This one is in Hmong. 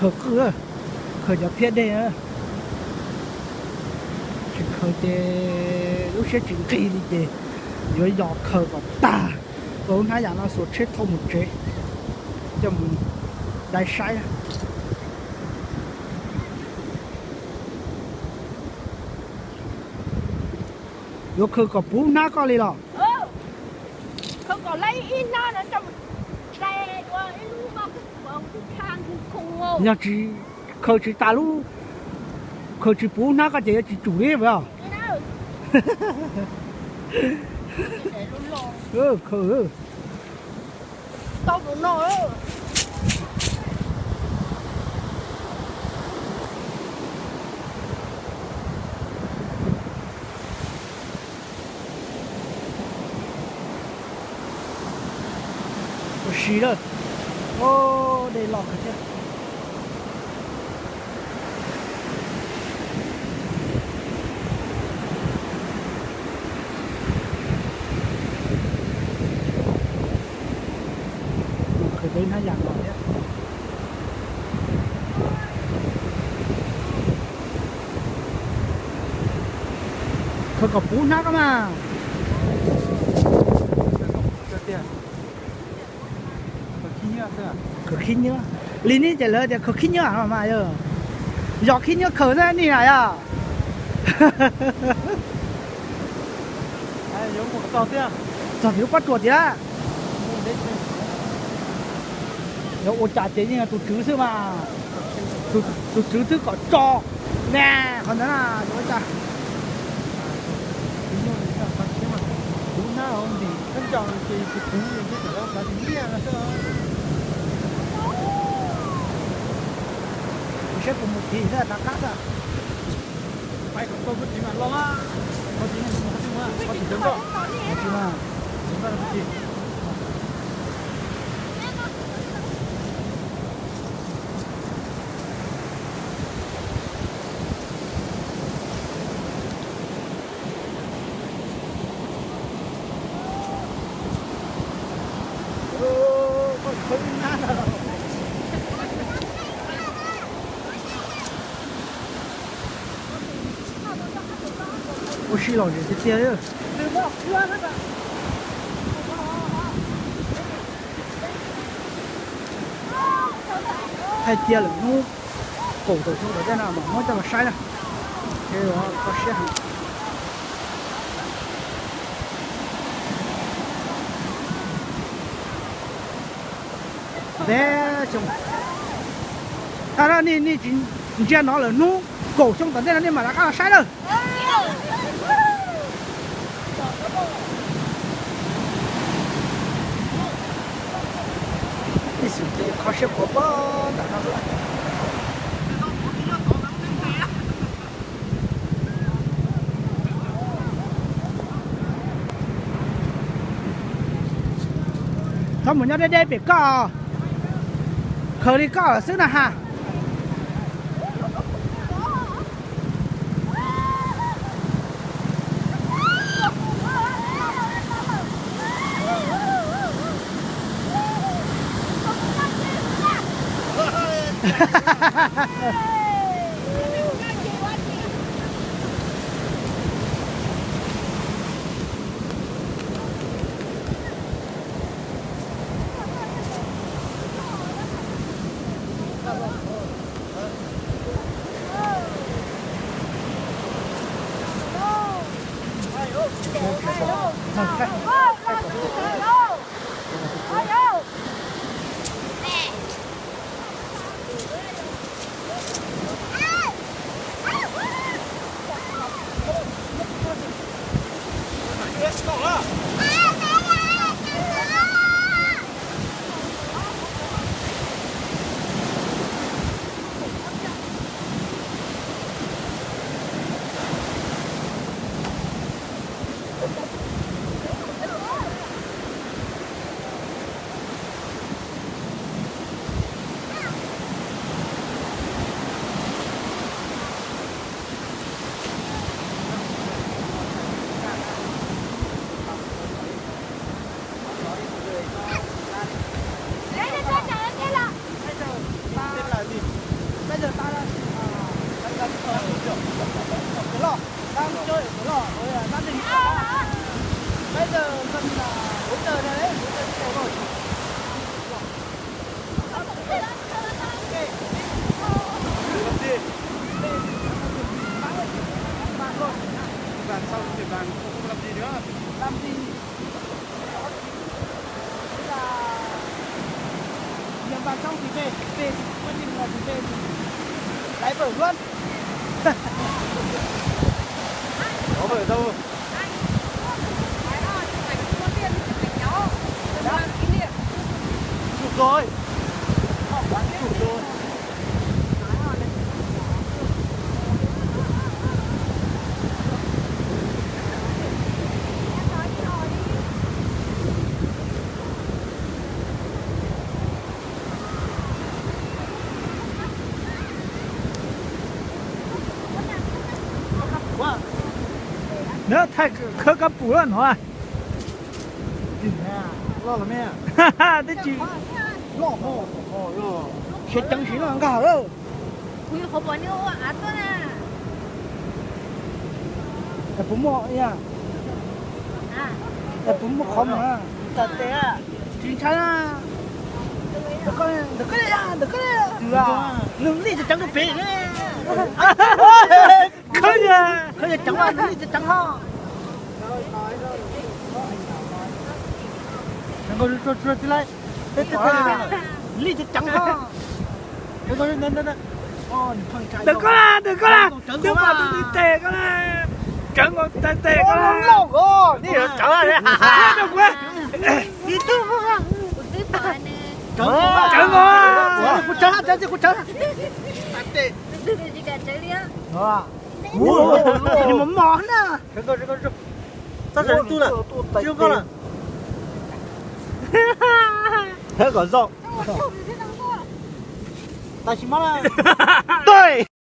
Khaws qwj, khaws cov phiab dej. Tsis khaws ces lub siab tsis nqig li ces yuav yos khaws kom tag, ua lub hnab yam no xuas tsheb thauj mus tsev, coj mus dai saib. Yuav khaws kom puv hnab koj li los? Yog tsis khaws tsis tas lub, khaws tsis puv hnab koj ces yuav tsis tsum li os. Khaws, ua si lawm. Dej loj kawg thiab. Khaws peb hnab yam no thiab. Khaws kom puv hnab koj mas. Khaws khib nyiab. Li ne ces lawv tias khaws khib nyiab no mas yog, yog khib nyiab khaws xwb nej na yog. Txog tim lub pob tsuas tiag. Yuav ua cas ces yeej yog tus tswv xwb mas, tus tswv twb kom tso na, qhov ntawd na yuav ua cas. Kuv hnab hauv ntim khaub ncaws ces tus kuv ces ntiag tawm lawv kav tus nyiaj no xwb. Kuv saib kuv mus tid xwb rov qab xwb. Pais kom tau kuv txiv mam los, kuv txiv, kuv txiv cov nkoj, kuv txiv mas, kuv txiv nkoj kuv txiv. Ua si lom zem tiag tiag. Thaij cia lawm hnub kaum tawm xyoo tom ntej no mam muab coj los saib na. Kho siab heev. Nteb xyoo, tab sis nej tsis ntsia no lawm hnub kaum xyoo tom ntej no nej mam rov qab los saib lawm. Ib xwm ces kho siab puas pob nram no xwb. Txhob mus nyob deb deb pem koj, khaws li koj xwb na ha. Giờ cần là hỗ trợ đây đấy, hỗ trợ cái này rồi. Làm gì? Vàng rồi. Vàng xong thì vàng không làm gì nữa. Làm gì? Nghĩa là nhận vàng xong thì về, về thì quyết định là thì về thì lái vợ luôn. Có vợ đâu? Chụp rồi. Chụp rồi. Nws thaij khawb kab pum lawm no. Twb tsis khiav ceev si no nkag lawm. Es puas muaj, es puas muaj qhov mus? Tsis ntshai. Ntawm koj, ntawm koj, nws li tseem ceev rau pem. Khawb, khawb ceev, nws li tseem ceev ho. Li tseem ceev ho. Ntawm koj, ntawm koj, twb pom tus ntiv tes koj na. Ceev nkaus tes tes koj na. Cawv, cawv nkaus. Kuv cawv, cawv, kuv cawv. Nws mos mos na. Thawb kom zoo. Tab sis mas, tawj.